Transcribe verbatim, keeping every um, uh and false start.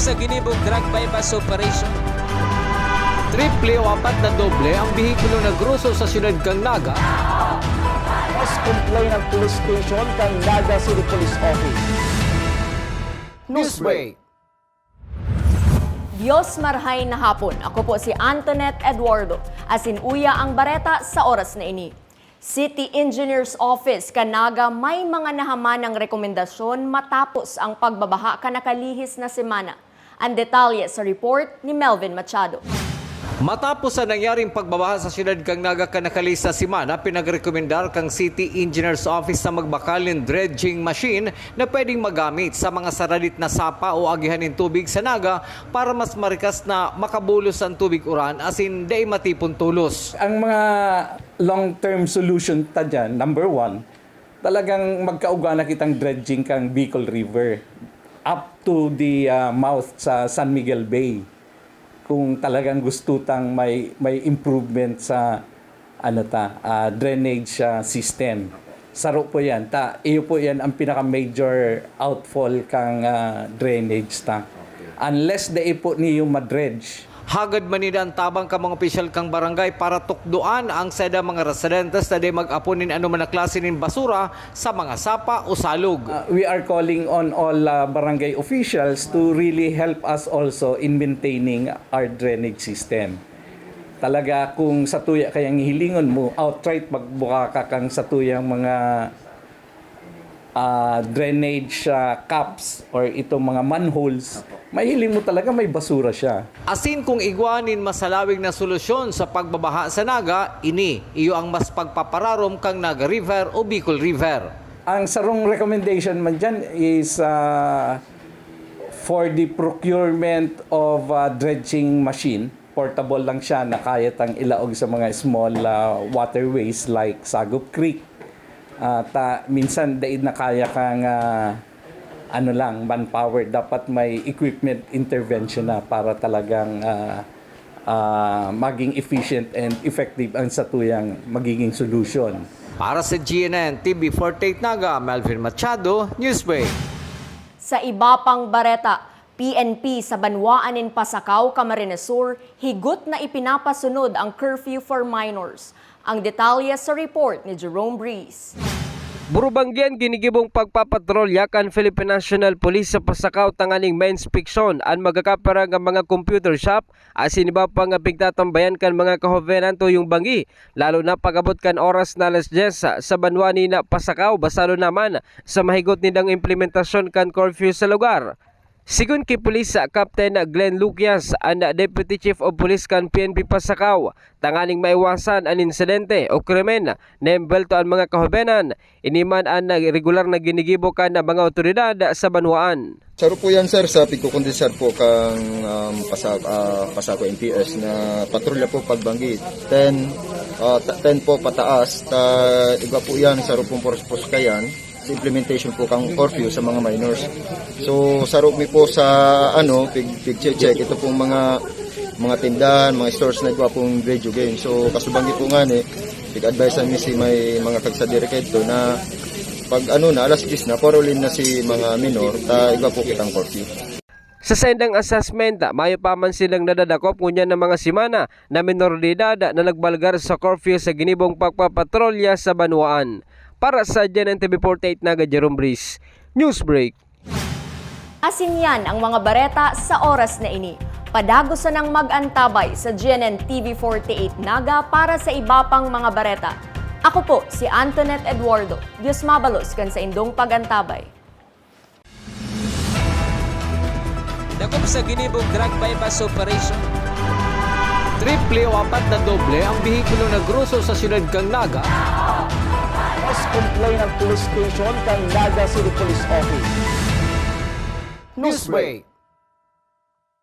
Sa ginibong drug buy-bust operation, triple o apat na doble ang behikulo na groso sa siyudad kan Naga. Mas complain ang police station kan Naga City Police Office. Newsbreak. Dios marhay na hapon. Ako po si Antoinette Eduardo. Asin uya ang bareta sa oras na ini. City Engineer's Office kan Naga may mga nahamanang rekomendasyon matapos ang pagbabaha kan nakalihis na semana. Ang detalye sa report ni Melvin Machado. Matapos ang nangyaring pagbabaha sa siyudad kan Naga kan nakalihis na semana, pinagrekomendar kan City Engineer's Office na magbakal nin dredging machine na pwedeng magamit sa mga saradit na sapa o agihan nin tubig sa Naga para mas marikas na makabulos ang tubig uran asin dai matipon tolos. Ang mga long-term solution ta dyan, number one, talagang magkaugana kitang dredging kang Bicol River up to the ah, mouth sa San Miguel Bay. Kung talagang gusto tang may, may improvement sa ano ta, ah, drainage ah, system. Saro po yan. Ta, iyo po yan ang pinaka-major outfall kang ah, drainage ta. Unless dai po niyo madredge, Hagad man ninda an tabang kan mga opisyal kan barangay para tukdoan ang saindang mga residentes na dai mag-apon nin anoman na klase nin basura sa mga sapa o salog. Uh, we are calling on all uh, barangay officials to really help us also in maintaining our drainage system. Talaga, kung satuya kayang hilingon mo, outright magbuka ka kang satuyang mga ah, drainage ah, caps or itong mga manholes, mahiling mo talaga may basura siya. Asin kung igwa nin masalawig na solusyon sa pagbabaha sa Naga, ini iyo ang mas pagpapararom kan Naga River o Bicol River. Ang sarong recommendation man dyan is ah, for the procurement of ah, dredging machine. Portable lang siya na kaya tang ilaog sa mga small ah, waterways like Sagop Creek. Ah, ta, minsan dai na kaya kang ah, ano lang, manpower. Dapat may equipment intervention na para talagang ah, ah, maging efficient and effective ang satuyang magiging solution. Para sa G N N T V forty-eight Naga, Melvin Machado, Newsbreak. Sa iba pang bareta, P N P sa banwaan nin Pasacao, Camarines Sur, higot na ipinapasunod ang curfew for minors. Ang detalye sa report ni Jerome Breeze. Burubanggi an ginigibong pagpapatrolya kan Philippine National Police sa Pasacao tanganing mainspeksyon an magkakaparang mga computer shop asin iba pa nga pigtatambayan kan mga kahobenan tuyong banggi, lalo na pag-abot kan oras na alas dyes sa banwa nin Pasacao, basalo naman sa mahigot nindang implementasyon kan curfew sa lugar. Sigon ki Police Captain Glenn Lucias, an Deputy Chief of Police kan P N P Pasacao, tanganing maiwasan an insidente o krimen na embwelto an mga kahobenan, ini man an regular na ginigibo kan mga awtoridad sa banwaan. Saro po yan, sir, sa pigkukondensar po kang um, Pasa, uh, Pasacao M P S na patrolya po pagbanggi. Ten, uh, ten po pataas, ta, iba po yan, saro pong purpose kayan sa implementation po kang curfew sa mga minors. So, saro mi po sa, ano, pig, pig-check, ito pong mga, mga tindahan, mga stores na igwa pong video game. So, kasubanggi po nga ni, pig-advise mi si may mga kagsadiri kaito na pag ano na, alas diyes na, porolin na si mga minor, ta igwa po kitang curfew. Sa saindang assessment, mayo pa man silang nadadakop ngunyan na mga semana na minor de edad na nagbalgar sa curfew sa ginibong pagpapatrolya sa banwaan. Para sa G N N T V forty-eight Naga, Jerome Breeze, Newsbreak. Asin yan ang mga bareta sa oras na ini. Padagosan ang mag-antabay sa G N N T V forty-eight Naga para sa iba pang mga bareta. Ako po si Antoinette Eduardo. Diyos mabalos kan saindong pag-antabay. Dakop sa ginibong drug buy-bust operation. Triple o apat na doble ang behikulo na groso sa siyudad kan Naga. Mas complain ang police station kan Naga City Police Office. Newsbreak.